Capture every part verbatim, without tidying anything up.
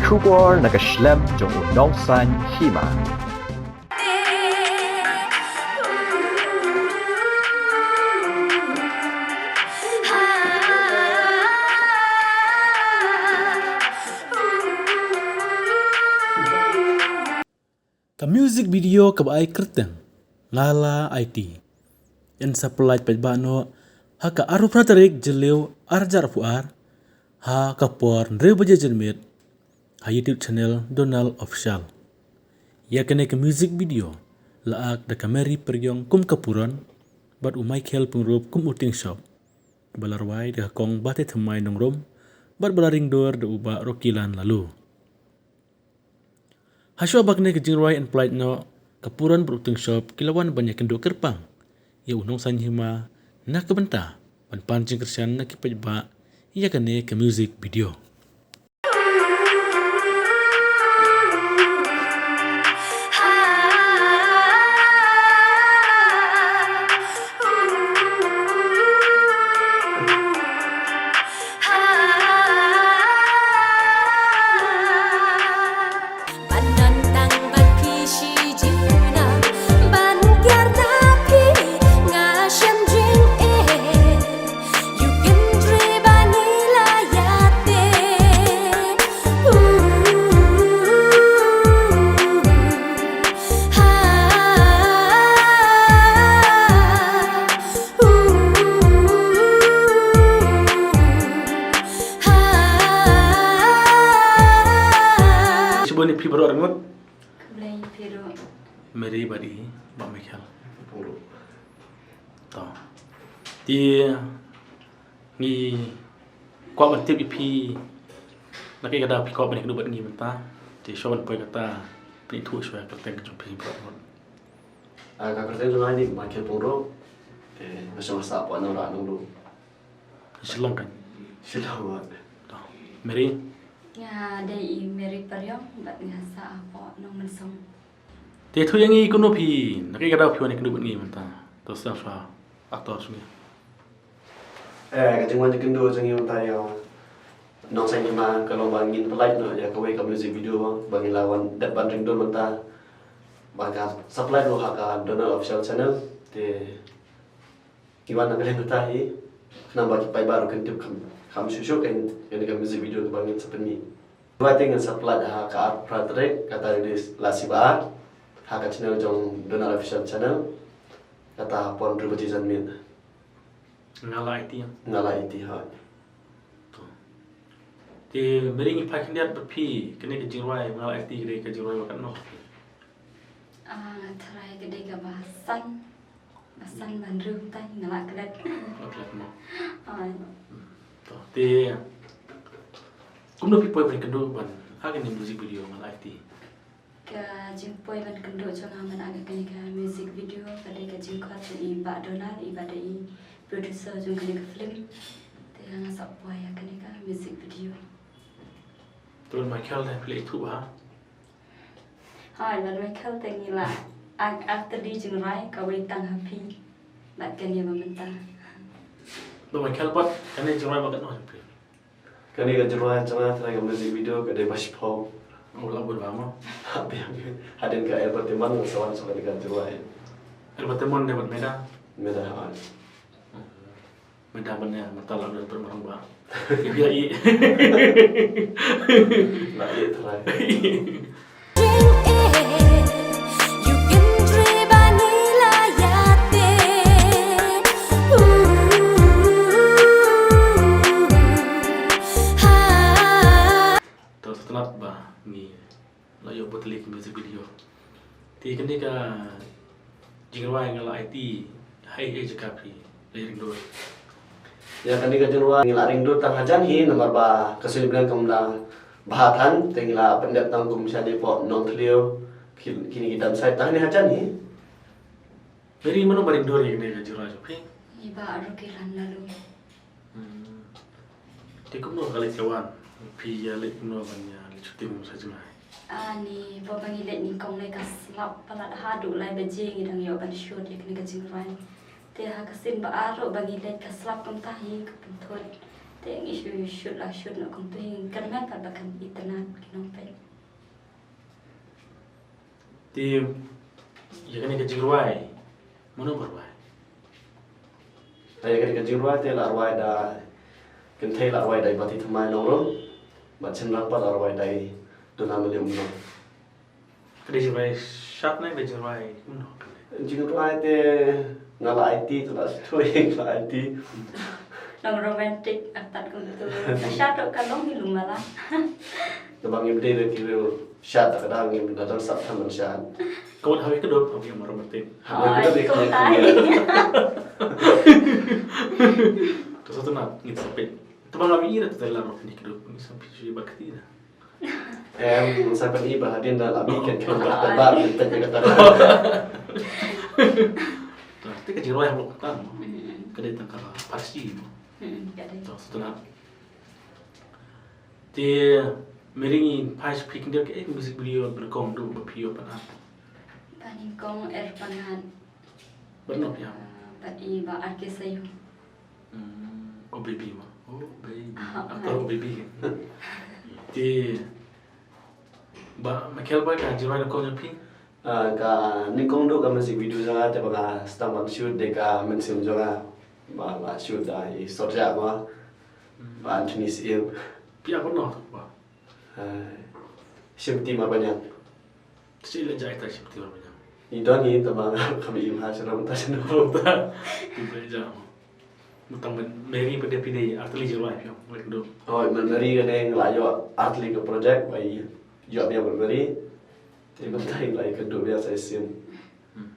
Khubor na ka shlem jong u Nongsaiñ Hima. Ka music video kaba ai kyrteng Nga La Aiti yn sa pyllait paidbah noh ha ka arphew phra tarik Jylliew ar hajar arphew ar, ha ka por hynriew baje janmiet, ha YouTube channel Donald Official. Ïa kane ka music video la act da ka Mary Pyrïong kum ka Puron, bad u Michael Pyngrope kum u Tyngshop, ba la rwai da ka kong Bathymmai Nongrum, bad ba la ringdur da u Bah Rocky Lan Laloo. Hashwa ba kane ka jingrwai yn pyllait noh, ka Puron bad u Tyngshop ki la wan ban ïakynduh kyrpang ïa u Nongsaiñ Hima na ka bynta ban pan jingkyrshan na ki paidbah ïa kane ka music video. Ban don tang bad phi shi junom, ban kiar na phi nga shem jingeh. Ïa u kynrei ba ngi la ïa tip. Uh, ha, uh. Shibun ïa phi baroh arngut. Khublei ïa phi ruh. Mary bad i Bah Michael. To. Te ngi kwah ban tip ïa phi na kaei ka daw phi kwah ban ïakynduh bad ngi mynta. Te shuwa ban poi kata, pynithuh shuwa ka kyrteng ka jong phi baroh arngut. Ah, ka kyrteng jong nga dei Michael Pyngrope. Te nga shong ha Sahpoh Nongrah Nongrum. Shillong kan? Shillong, wat. To. Mary? Nga dei i Mary Pyrïong bad nga sah hapoh Nongmynsong. Te ïathuh ïa ngi kumno phi, na kaei ka daw phi wan ïakynduh bad ngi mynta? To sdang shuwa, actor shuwa. Eh, ka jingwan ïakynduh jong ngi mynta ïa u Nongsaiñ Hima ka long ba ngin pyllait noh ïa kawei ka music video ba ngi la wan dep ban ring dur mynta. Ba ka sa pyllait ruh ha ka Donald Official Channel. Te ngi wan na ka liang kata hi khnang ba ki paidbah ruh kin tip kham, kham shuh shuh ïa kane ka music video kaba ngin sa pynmih. Ba te ngin sa pyllait ha ka arphew phra tarik, kata release la shi ba ar, ha ka channel jong Donald Official Channel. Kata ha por hynriew baje janmiet. Nga La Aiti. Nga La Aiti, hooid. To. Te Mary, ngi phai khyndiat bad phi, kane ka jingrwai Nga La Aiti ka dei ka jingrwai ba katno? Ah, nga tharai ka dei kaba san. Ba san ba hynriew, tang nga la klet. La klet mo. Hooid. To, te kumno phi poi ban kynduh ban ai kane ka music video Nga La Aiti? Ka jingpoi ban kynduh jong nga ban ai kane ka music video ka dei ka jingkhot jong i Bah Donald, iba dei i producer jong kane ka film. Te nga sa poi ïa kane ka music video. Te Michael, te phi la ithuh ha? Hooid, bad Michael te ngi la act, act tang da jingrwai kawei tang ha phi. Bad kane ba mynta. To Michael, bad kane jingrwai ba katno jong phi? Kane ka jingrwai jong nga, tang ka music video ka dei ba shiphew. Oh, la bun ba mo. Hadien ka advertisement nga sa wan sha kane ka jingrwai. Advertisement dei bad Meda? Meda, hooid. Mynta ban ïa, mynta la don pynban ba. Ïa i. La i trai. To sa tnat ba ngi la ïoh bad kane ka music video. Te kane ka jingrwai Nga La Aiti, ha ei ei jaka phi la ring dur? Ïa kane ka jingrwai ngi la ring dur tang hajan hi, namar ba ka suiñ bneng kam da bha than, te ngi la pyndep tang kum shane hapoh Nongthliew, ki, kine ki dam site tang hangne hajan hi. Mary, mano ba ring dur ïa kane ka jingrwai jong phi? I Bah Rocky Lan Laloo. Hmm. Te kumno ka leit ka wan? Phi ïa leit kumno ban ïa leit shooting sa jngai? Ani, ba ngi leit nyngkong lei ka slap palat haduh lai baje ngi dang ïoh ban shoot ïa kane ka jingrwai. Te ha ka sien ba ar ruh ba ngi leit ka slap kumta hi ka pynthut. Te ngi shu shoot la shoot noh kumtu, ngi kyrmen pat ba kan itynnad ki nongpeit. Te ïa kane ka jingrwai, mano ba rwai? Ïa kane ka jingrwai te la rwai da, kynthei la rwai da i Batithymmai Nongrum, bad shynrang pat la rwai da i Donalmylli Umnong. Ka dei jingrwai shad ne ka dei jingrwai kumno? Jingrwai te nga la aiti, te la shu ïa nga la aiti. Nong romantic artat kumtu. Shad to ka long hi lum mala. Te ba ngim dei da ki riew shad, ta ka dang ngim da don sap than ban shad. Ka mut hawei ka dop, hawei ka romantic. Hawei ka dop. Ai, ïa ka kumta. Ka satu na ngin sa peit. Te ba nga wi ira te la romantic ka dop, ngin sa peit shu ba kti da. Em, sa peit ba hadien da la bi kan kan ba ba ba kan kan kan. Te ka jingrwai ha Mawlai Kynthah mo. Hmm. Ka dei tang ka Parsi mo. Hmm, ka dei. To, satu na. Te Mary, ngi phai sha phi khyndiat, kaei ka music video ba nyngkong duh ba phi ïoh ban act? Ba nyngkong Er Panghat. Bad no phi ïa? Ah, bad i Bah R K Sayoo. Hmm, Oh Baby mo. Oh Baby. Ah, actor Oh Baby. Te Bah Michael Boy, ka jingrwai nyngkong jong phi? Ah, ka nyngkong duh ka music video jong nga te ba nga sdang ban shoot dei ka Mynsiem Jong Nga, ba la shoot da i Sorja mo. Hmm. Bah Anthony Syiem. Phi ïa ba no to ba? Ah, Shimti Marbaniang. Te shi la jai ta Shimti Marbaniang. I don i ta ba nga kam i ha sha ram ta sha ram ta. Ti ba ja. Mutang ban Mary pat de phi dei artylli jingrwai phi ong, wat kdo. Oh, ban Mary kane nga la ïoh artylli ka project ba i ïoh biang ban Mary. Te ban tai la i ka duh biang sa shisien. Hmm.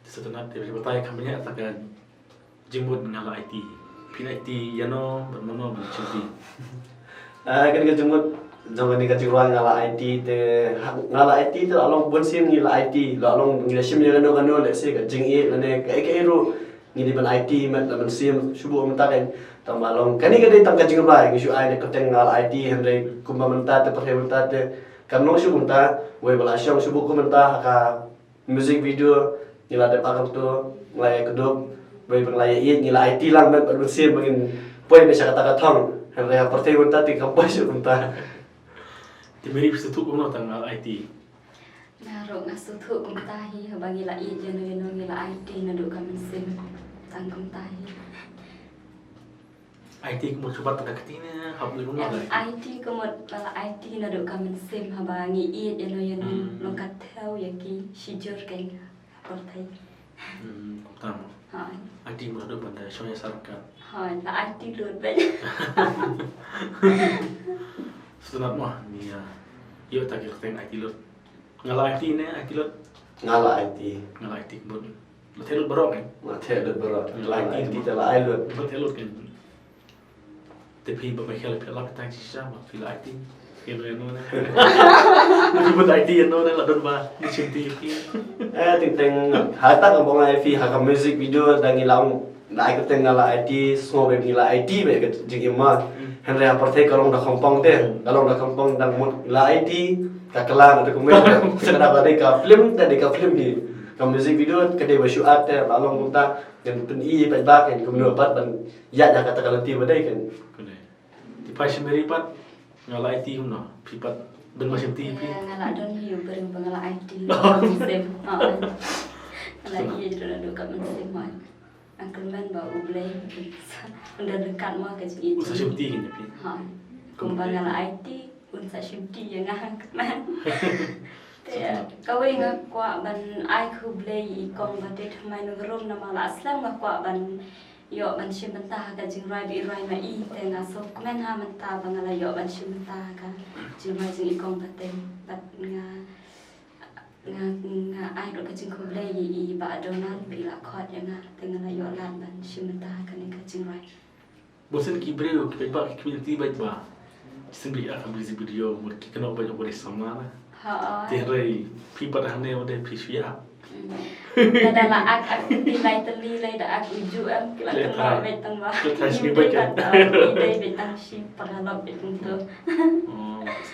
Te sa tang te batai kham bniah ta ka jingmut nga la aiti. Phi la aiti ïa no bad mano ban shim phi? Ah, kane ka jingmut jong kane ka jingrwai nga la aiti te, ha, nga la aiti te la long bun sien ngi la aiti, la long ngi la shim ïa kano kano, lehse ka jingïeit lane kaei kaei ruh ngi dei ban aiti met la mynsiem shuh bun mynta kan. Tang ba long kane ka dei tang ka jingrwai ngi shu ai na ka kyrteng nga la aiti, hynrei kumba mynta te pyrthei mynta te kan long shuh mynta, wei ba la shong shuh bun mynta ha ka music video ngi la dep act kumto, ngi la ïa kdup, wei ba ngi la ïa ïeit ngi la aiti lang met bad mynsiem ba ngin poi beit sha kata ka thong. Hynrei ha pyrthei mynta te kam poi shuh kumta. Te Mary phi sngewthuh kumno tang nga la aiti? Nga ruh nga sngewthuh kumta hi, haba ngi la ïeit ïano ïano ngi la aiti naduh ka mynsiem. Tang kumta hi. Aiti ka mut shu bat tang ka kti ne hap lei kumno? Em, aiti ka mut la aiti naduh ka mynsiem, haba ngi ïeit ïano ïano, hmm, long ka thew ïa ki shijur kein ha pyrthei. Hmm, kumta mo. Hooid. Aiti mut haduh ban da shong ïa sar ka. Hooid, la aiti lut beit. Sngewtynnat mo, ngi, ah, ïoh ta ki kyrteng aiti lut. Nga la aiti ne aiti lut? Nga la aiti. Nga la aiti ka mut. La theh lut baroh kan? La theh lut baroh. Nga la aiti te la ai lut. Nga la theh lut kan. Te phi Bah Michael phi la phi tang shisha ba phi la aiti. Ïano ïano ne. Phi mut aiti ïano ne la don ba ngi shim ti phi. Eh, teng teng ha ta ka bong ai phi ha ka music video da ngi la ong. Nga ai kyrteng nga la aiti, sngew ba ngi la aiti ba ka jingim ma. Hmm. Hynrei ha pyrthei ka long da kongpong te, ka long da kongpong dang mut la aiti, ka kylla na te kumne. Sa ka da ba dei ka film te dei ka film hi. Ka music video ka dei ba shu act te ba long kumta, kan pyni pat ba kan kumno pat ban ïaid ïa kata ka lynti ba dei kan. Kumne. Te phi sha Mary pat, nga la aiti kumno, phi pat don ba shim ti phi. Ïa, nga la don hi u briew ba nga la aiti. Same. Ha. Nga la ïeit ruh naduh ka mynsiem, ha. Nga kyrmen ba U Blei un sa, un da ryngkat mo ka jingïeit. Un sa shim ti ïa phi. Ha. Kumba nga la aiti, un sa shim ti ïa nga, nga kyrmen. Te kawei nga kwah ban ai khublei ïa i Kong Batithymmai Nongrum namar la slem nga kwah ban ïoh ban shim bynta ha ka jingrwai ba i rwai ma i, te nga sngewkmen ha mynta ba nga la ïoh ban shim bynta ha ka jingrwai jong i Kong Batithymmai, bad nga Nga, nga ai ruh ka jingkhublei ïa i Bah Donald ba i la khot ïa nga, te nga la ïoh lad ban shim bynta ha kane ka jingrwai. Bun sien ki briew ki paidbah ki kmen ti bad ba sien ba ïa ka music video mut ki kynnoh ba ïoh ba dei samla na. Ha. Te hynrei phi pat hangne wat de phi shu ïa. Lada la ak, ak ti lai tylli lai da ak uju em ki la kynnoh beit tang ba. Ki dei pat, ki dei beit tang shi paralok beit tang tu.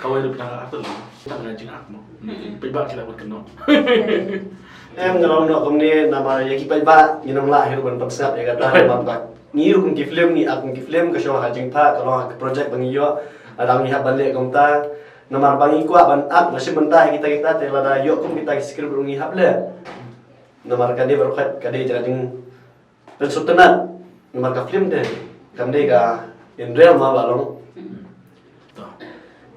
Kawei ruh phi dang ak tylli. Tang ka jingak mo. Phi ba ki la kynnoh. Em, nga long noh kumne namar ïa ki paidbah ngi nang lah hi ruh ban pynsngap ïa kata namar ba ngi ruh kum ki film, ngi ak kum ki film, ka shong ha ka jingpha, ka long ha ka project ba ngi ïoh. Lada ngi hap ban leh kumta namar ba ngi kwah ban ak ba shim bynta ha kita kita te lada ïoh kum kita ki script ruh ngi hap leh. Namar ka dei baroh ka dei jaka jingpynsngewtynnat. Namar ka film te kam dei ka in real ma ba long. To.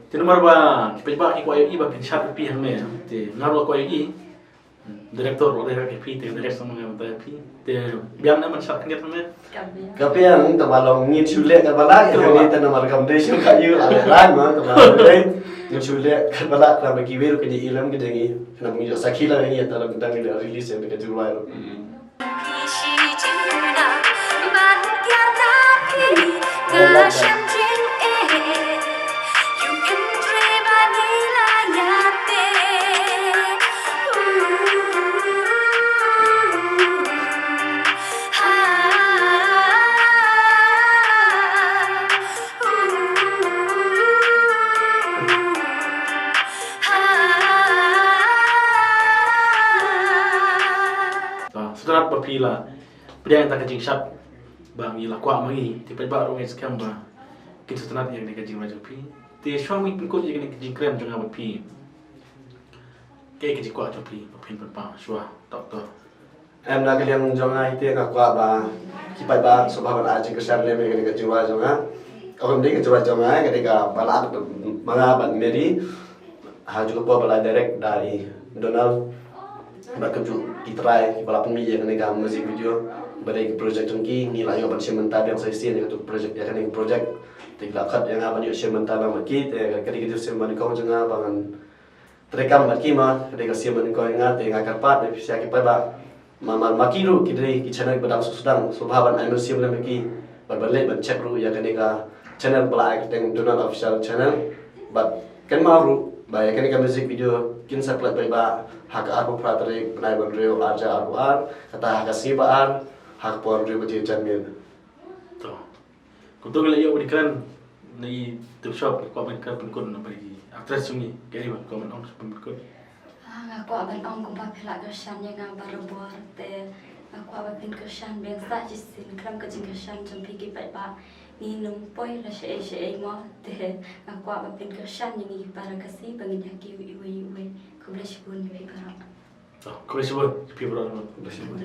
Te namar ba ki paidbah ki kwah ïohi ba phin shad phi hangne. Te nga ruh kwah ïohi. Director ruh dei ka phi te director ma nga mynta phi. Te biang ne man shad khyndiat hangne. Ka biang. Ka biang tang ba long ngin shu leh katba lah ïa kane te namar kam dei shu ka ïu la leh ran ma tang ba dei ngin shu leh katba lah tang ba kiwei ruh ka jingïalam ka jong ngi. Namar ngi ïoh sakhi la ngi ïa ta la bynta ngi la release ïa ka jingruai ruh. Sngewtynnat ba phi la pdiang ïa ka jingshad ba ngi la kwah ma ngi, te paidbah ruh ngi skhem ba kin sngewtynnat ïa kane ka jingrwai jong phi. Te shuwa ngi pynkut ïa kane ka jingkren jong nga bad phi, kaei ka jingkwah jong phi ba phin pynpaw shuwa, Doctor? Em, na ka liang jong nga hi te nga kwah ba ki paidbah sngewbha ban ai jingkyrshan lem ïa kane ka jingrwai jong nga. Ka kam dei ka jingrwai jong nga, ka dei kaba la ak ma nga bad Mary. Ha kajuh ka por ba la direct da i Donald bad kumjuh ki trai kiba la pynmih ïa kane ka music video ba dei ka project jong ki, ngi la ïoh ban shim bynta biang sa shisien ïa katu ka project, ïa kane ka project. Te ki la khot ïa nga ban ïoh shim bynta biang bad ki, te ka dei ka jingsngewbha nyngkong jong nga ba ngan treikam bad ki ma, ka dei ka sngewbha nyngkong ïa nga, te nga kyrpad ïa phi sha ki paidbah. Ma, ma, ma ki ruh ki dei ki channel ba dang shu sdang, sngewbha ban ai mynsiem lem ïa ki bad ban leit ban check ruh ïa kane ka channel ba la ai kyrteng Donald Official Channel. Bad kynmaw ruh ba ïa kane ka music video kin sa pynlait paidbah ha ka arphew phra tarik bnai ba hynriew arhajar arphew ar, kata ha ka sngi ba ar ha ka por hynriew baje janmiet. To. Kumta ngi la ïoh ban kren na i tip shop, kwah ban kren pynkut na ba i actress jong ngi, kaei ba kwah ban ong pynkut? Ah, nga kwah ban ong kumba phi la kyrshan ïa nga barabor te nga kwah ba phin kyrshan biang sa shisien khlem ka jingkyrshan jong phi ki paidbah. Ngim poi la shaei shaei mo te nga kwah ba phin kyrshan ïa ngi para Khasi ba ngin ïa kiew iwei iwei. Khublei shibun ïa phi baroh. Khublei shibun ïa phi baroh. Khublei shibun.